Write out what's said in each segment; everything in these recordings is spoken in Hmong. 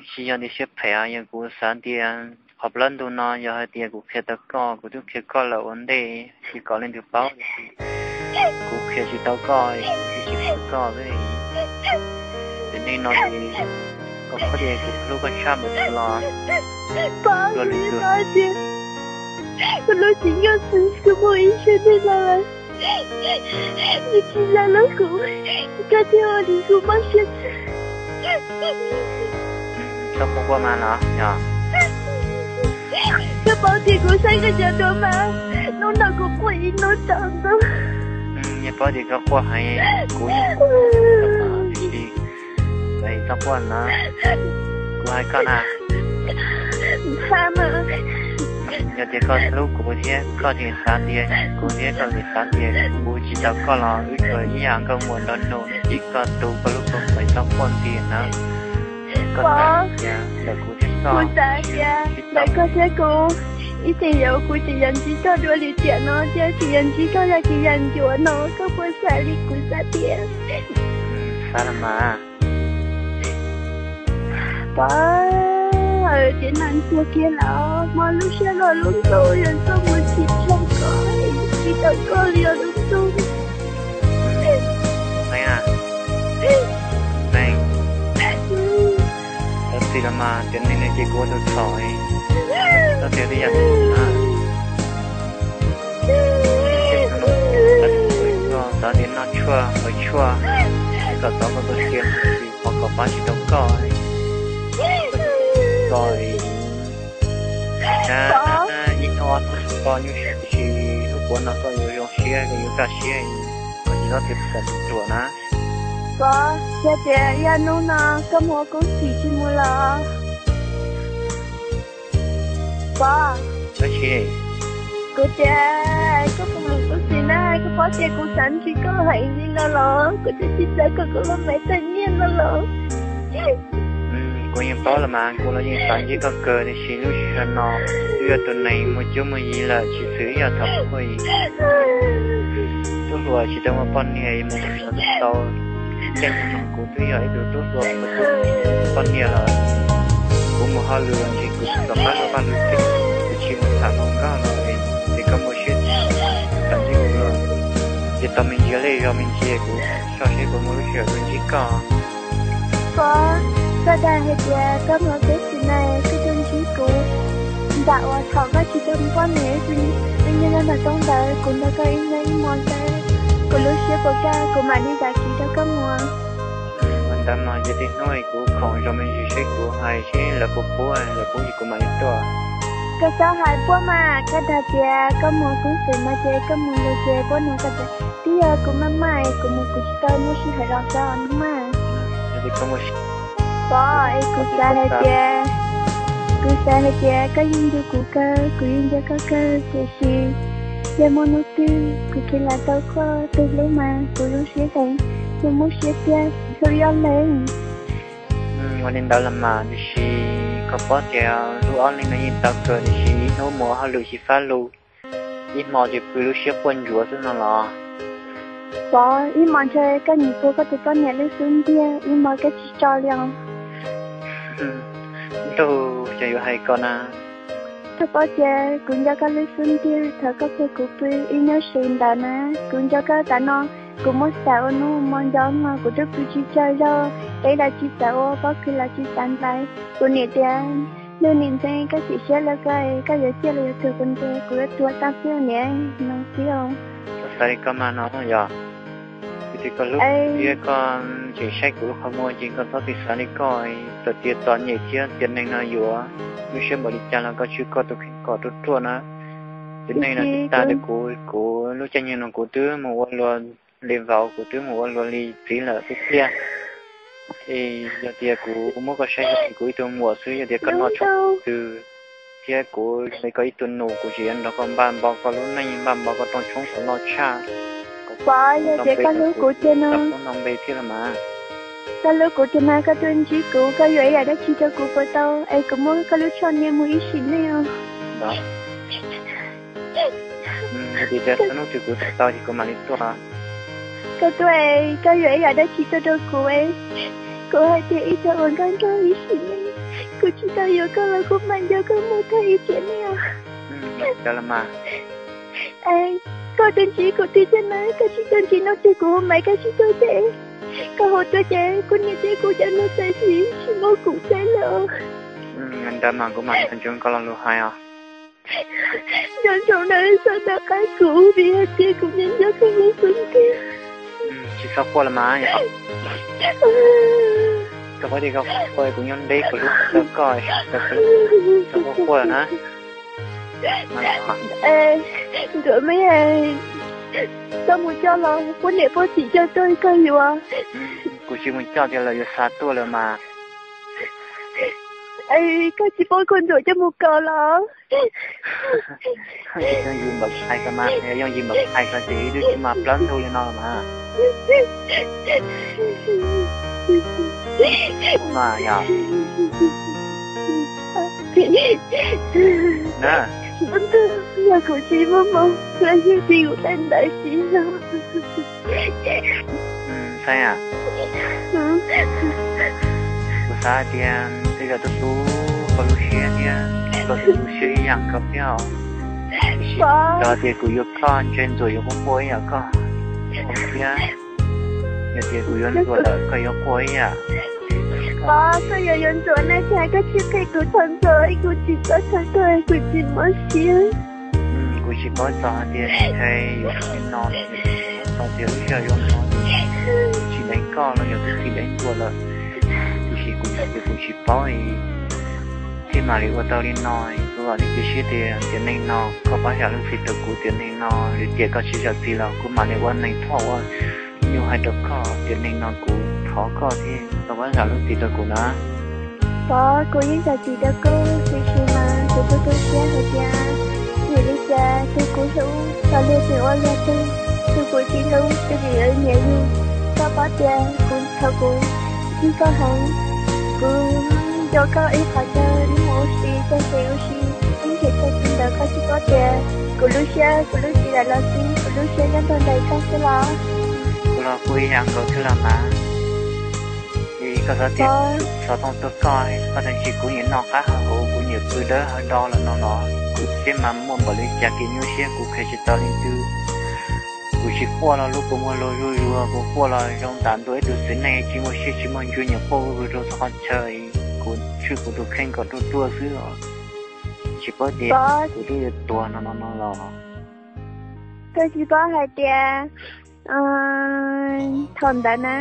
Tsis yog tias siab phem, yog kuv xav tias qhov plab ntug no yog hais tias kuv qhia tau koj, kuv twb qhia koj lawm ua ntej, tsis kom leej twg paub, kuv qhia tsis tau koj, kuv tsis qhia koj. Ces nim no ces koj paub tias kuv hlub koj tshaj npaum twg los, Pov, kuv twb paub tias kuv hlub tsis nkauj xwb, kuv muaj ib siab dej los lawm, nws tsis hlub kuv, koj thiaj ua rau kuv mob siab. Koj quaj quaj mas los yog, koj paub tias kuv saib koj cov duab mas, hnub no kuv quaj ib hnub tsaus ntuj. Yog paub tias koj quaj heev, kuv, tsis, txhob quaj na, kuv hais koj na. Yog tias koj hlub kuv thiab koj tseem xav tias kuv thiab koj tseem xav tias kuv tsis tau koj los wb tsuas ib yam nkauj muam nraug nus, ib koj tu koj lub kua muag, txhob quaj ntxiv na. Koj xav tias ntawm kuv thiab koj, kuv xav tias ntawm koj thiab kuv, ib txhia yam kuv tseem yuav ntsib koj dua li tiam no thiab tseem yuav ntsib koj yam tsis yam ncuav no, koj puas xav li kuv xav tias? Xav los mas. Pov, tsev neeg tuag kiag lawm, hmo lub sij hawm lub ntuj yog koj mus tsis tshua koj, tsis tau koj li os lub ntuj. Neeb, Neeb, xav txim los mas, tiam neeg no ces kuv ua tus txhaum, txhob tias tej yam no. Xav tias noj tshuaj haus tshuaj, kom txov koj tus sia, qhov kom pab tsis tau koj. Koj ib hnub ob hnub koj nyuaj siab tiam sis hnub puav no koj yuav zoo siab, koj yuav kaj siab, koj tsis txhob tias xav ruam na. Pov, yog tias yog hnub no koj mus ua koob txim tsis mus los? Pov, kuv tias koj mus ua koob txim na, koj paub tias kuv xav ntsib koj heev li no los, kuv twb tsis xav kom koj los maiv tag nyiaj no los. Kuv yeej paub los mas, kuv los yeej xav ntsib koj kawg tiam sis lub sij hawm no twb yog tus neeg muaj cuab muaj yig lawm, tsis xws ib yam thaum kuv tub hluas tsis tau muaj poj niam mus tau. Tej no kuv twb yog ib tug tub hluas muaj cuab muaj yig poj niam lawm, kuv mus hauj lwm los ntshe kuv rov qab rau vaj lwm tus, kuv tsis mus tham hluas nkauj los es koj muaj siab xav ntsib kuv los, ces tau me ntsis lej zog me ntsis kuv soj seb puas muaj lub sij hawm tuaj ntsib koj. Pov, koj dag hais tias koj mus ua koob txim na koj tuaj ntsib kuv, nram uas thaum koj tsis tau muaj poj niam, twb nyob nyob ntawm roob ntawd kuv nrog koj ib hnub ib hmo xwb, kuv lub siab puas kaj kuv mam li zam txim rau koj mus. Ua ntawd mas yog tej hnub kuv khoom zov me ntsis seb kuv hais seb lawv puas pub, lawv pub ces kuv mam li tuaj. Koj txhob hais puab mas, koj dag tias koj mus koob xwm no ces koj mus lawm ces puab nug koj tias twb yog kuv maj maj es kuv mus kuv tsis tau muaj sij hawm los xwb os maj. Pov, es kuv xav hais tias, kuv xav hais tias koj yeej nco kuv kawg, kuv yeej nco koj kawg tiam sis yog muaj hnub twg kuv khiav lam tau koj tus hlub mas kuv zoo siab heev, kuv muaj siab tiag, hlub ib ob leeg. Ua li ntawd los mas tiam sis koj paub tias hlub ob leeg no yeej tau kawg tiam sis ib hnub mus ua hauj lwm xyiv fab lug, ib hmo ces pw lub siab quaj ntsuav xwb no los. Pov, ib hmo ntshe koj nyiam puag koj tus poj niam lub xub ntiag, ib hmo koj tsis tso li os. Ntuj, cas yuav hais koj na. Koj paub tias kuv nco koj lub xub ntiag thaum koj puag kuv pw ib hnub si ntawd na. Kuv nco koj tas no, kuv muab xav ua hnub hmo nco no kuv twb pw tsis tsaug zog, teb los tsis xav ua, pob kws los tsis xav ntaiv. Kuv niam tias, Nuj Nim Ntxeev, koj chim siab lawm koj, koj yuav ciaj los yuav tuag kuv ntes, kuv yuav tuag tag xwb niam, no xwb os. Koj xav li koj mas no yog, kuv tias koj hlub thiab koj tseem saib kuv lub qhov muag ces koj txhob txwm xav li koj, txawm tias txom nyem thiab tiam neeg no yuav lub siab npaum li cas los koj tswj koj tus kheej kom ruaj ruaj na. Tiam neeg no tag ntawm kuv, kuv lub caij nyoog no kuv twb mus ua luag li vauv, kuv twb mus ua luag li txiv lawm xwb tiag. Es yog tias kuv muab koj saib zoo li kuv ib tug muam xwb, yog tias koj noj tshoob twg thiab kuv zoo li koj ib tug nus, kuv tseem yuav nrog koj npaj npau koj lub neej, npaj npau koj rooj tshoob kom loj tshaj. Pov, yog tias koj hlub kuv tiag no, koj hlub kuv tiag no koj tuaj ntsib kuv, koj yuam ib yam dab tsi rau kuv puas tau, es kuv muab koj lub tsho nias mus ib sim neej os. Yog tias txog hnub twg kuv tau ces kuv mam li tuaj. Koj tuaj, koj yuam ib yam dab tsi tuaj rau kuv es. Kuv hais tias ib txhia uas nkauj nraug ib sim neej, kuv tsis tau yuav koj los kuv mam nco koj mus tag ib tiam neej os. Koj twb ntsib kuv tiag tiag na, koj tsis tau ntsib no ces kuv hu Maiv Kab Sib tuaj ces, koj hu tuaj ces kuv niam thiab kuv cov neeg txawm tsis tsis muab kuv txeeb lawm. Ntawd mas kuv mam nco ntsoov koj lo lus hais os. Nco ntsoov na, txhob nco qab kuv vim hais tias kuv nco nco koj lub xub ntiag. Tsis txhob quaj los mas. Koj paub tias koj quaj kuv nyob deb kuv hlub tau koj, txhob quaj na. Ntuav me, koj mus coj los poj niam poj txiv coj tuaj koj yuav. Kuv tsis mus coj tias lawv yuav xa tuaj lawm mas. Koj tsis paub koj Ntsuam coj mus kaw los? Yooj yim npaum hais ko mas, yooj yim npaum hais ko ces ib lub tsis mas plaub ntug li no los mas. Mas yog na, yog kuv tsis muaj hmoov los yeej tsis kuv tej ntawd tsis yog. Xeeb, kuv xav tias tej zaum tus tub koj lub siab thiab koj tus tub siab ib yam nkaus thiab os. Tiam sis yog tias kuv yuav koj ntshe Ntsuam yuav quaj quaj ib yam koj thiab. Yog tias kuv yuav Ntsuam lawm koj yuav quaj ib yam. Pov, koj yuav yuav Ntsuam ne, cas koj tsis qhia kuv txog Ntsuam, kuv tsis txhob txhawj koj, kuv tsis mob siab. Kuv tsis paub txog hais tias tsis hais yuav tus li no, txog tias lub sij hawm zoo no tsis deev koj los yog twb tsis deev Ntsuam lawm. Tiam sis kuv yog tias kuv tsis paub thiaj mam li ua tau li no. Kuv vam thiab cia siab tias tiam neej no koj pab zam lub txim rau kuv, tiam neej no lwm tiam koj tsis zam txim los kuv mam li ua neeg thoj ua nyuj hais rau koj, tiam neej no kuv thov koj thiab koj pab zam lub txim rau kuv na. Pov, kuv yeej zam txim rau koj, tiam sis mas kuv tu tu siab hais tias vim li cas tus kuv hlub tau luag tsis ua luag tug, tus kuv tsis hlub tus tseem yuav nyiam yus. Koj paub tias kuv thaum kuv ntsib koj heev, kuv nco koj ib qho chaw nws mus ua si txog tsev ua si, ib nrhiav txog txiv ntawd koj tsis paub tias kuv lub siab, kuv lub txiv lam los xij, kuv lub siab nyob rau ntawm koj xwb los. Kuv los kuj ib yam nkaus thiab los mas. Koj xav tias xov tooj tuaj koj, koj tseem tsis, kuv niam noj qab hav huv, kuv niam pw dawb hav do los no los kuv thiab mas muaj npaum li cas kev nyuaj siab kuv qhia tsis tau leej twg. Kuv tsis quaj los lub kua muag luag zuj zus, kuv quaj los zoo tam ntua ib tug txiv neej tsis muaj siab tsis muaj ntsws nyuam quaj vwg vwg rau txhua qhov chaw. Kuv tshwj kuv tus kheej kom ruaj ruaj xwb os. Tsis paub tias kuv twb yuav tuag no no no los. Koj tsis paub hais tias thaum ntawd na,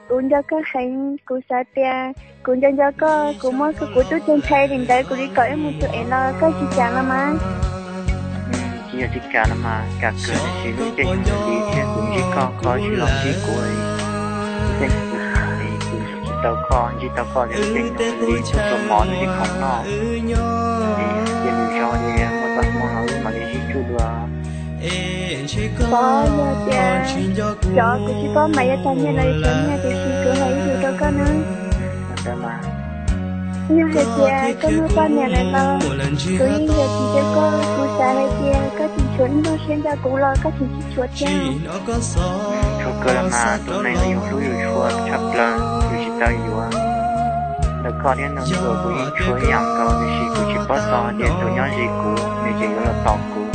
kuv nco koj heev, kuv xav tias kuv nco nco koj, kuv muab kuv tub cev nthe li ntawd kuv li kom wb mus tus ev los koj tsis kam los mas. Tsis yog tsis kam los mas, kam kawg, tiam sis lub caij nyoog li thiab kuv ntsib koj, koj tsis los ntsib kuv, lub caij nyoog li kuv tsis tau koj, ntsib tau koj ces lub caij nyoog li kuv tsuas mov ntsib khoom noj, ces lwm zaus li muaj txoj hmoo los wb mam li sib tsuj dua. Pov, yog tias cov kuv tsis paub mas yuav tag nyiaj los yuav tag nyiaj, tiam sis kuv hais ib lus rau koj na. Yog hais tias koj muaj poj niam lawm los kuv yeej zam txim rau koj, kuv xav hais tias koj tseem tshuav ib nplooj siab nco kuv los koj tseem tsis tshuav thiab. Tshuav kawg los mas, tus neeg uas yus hlub yus tshua tshaj plaws yus tsis tau yuav. Ntawm koj thiab ntawm Ntsuam kuv yeej tshuav ib yam nkaus, tiam sis kuv tsis paub txog tias tus nyob ze kuv nws tseem yuav los tos kuv.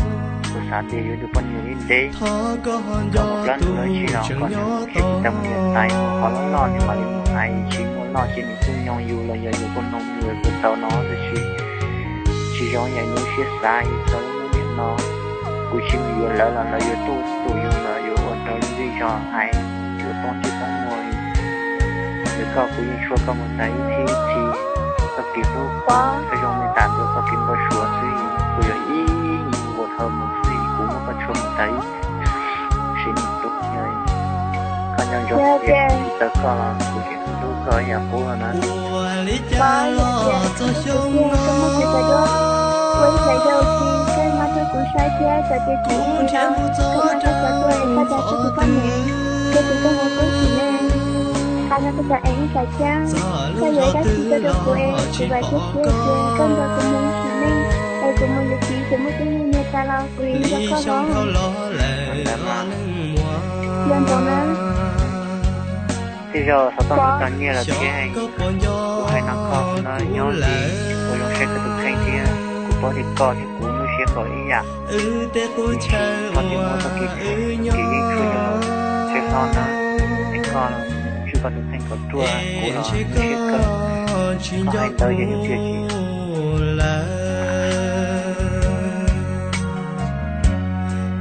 Kuv xav tias yuav tus poj niam ib ntev kom mus plaub ntug dab tsi los kom nws khiav tsis tau mus niam tais mus qhov loj loj nws mam li mus hais, tsis muaj loj ces nws kuj nyoo yus los yog yus kuj noog nws puas tau no, tab sis tsis zoo yam yus siab xav txog lub niam no. Kuv tsis mus yuav lawv los lawv yuav tuaj tus yus los yuav ua rau lub zej zog hais yuav poob ntsej poob muag li. Ntawm koj kuv yeej tshua koj mus tas ib txhis ib txhis, txoj kev hlub koj zoo li tas ntua txoj kev npau suav xwb, kuv yog ib nyuag ua dhau mus xwb, kuv muab koj tshua mus tas ib sim neej tus yog koj nco ntsoov tias tsis tau koj los kuv tseem hlub koj ib yam qub no na. Pov, yog tias kuv tiag koj muaj kev cai duab, ua ib nplais rau tsis koj mas rau kuv saib thiab, txawm tias tsis ua li no koj mam rau xov tuaj es koj dag rau kuv poj niam, thiab kuv koj mus kub sim neej. Qhov no koj txawm ev ib nplais thiab, koj yuav dab tsi rau rau kuv es kuv vam thiab cia tias koj nrog kuv mus ib sim neej, es kuv mus yuav txiv tseem muaj tub muaj nyuag tas los kuv yeej nrog koj los. Nco ntsoov na. Tej zaug xov tooj tsis tau nyiaj los thiab, kuv hais no koj no nyob li, kuv zoo saib koj tus kheej thiab kuv paub tias koj thiab kuv muaj siab npaum ib yam. Tiam sis txhob muab txoj kev phem kev yeeb tshuaj coj los tshwj hlob na, es koj los tswj koj tus kheej kom ruaj, kuv los siab kawg, koj hais ntawd ces yeej tsis lawm.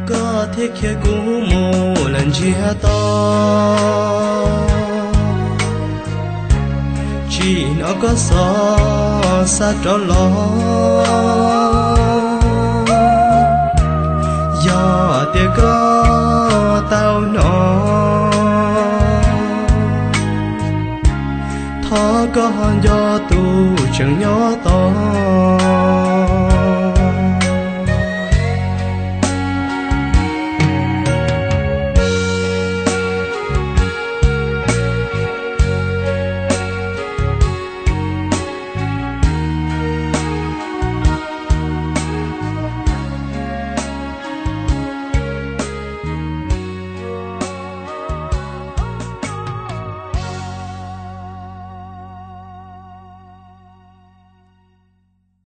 Koj thiaj khiav kuv mus lawm ntsiag to, tsis hnov koj xov xa rov los. Yog tias koj tau hnov, thov koj ho nco tus tseem nyob tos.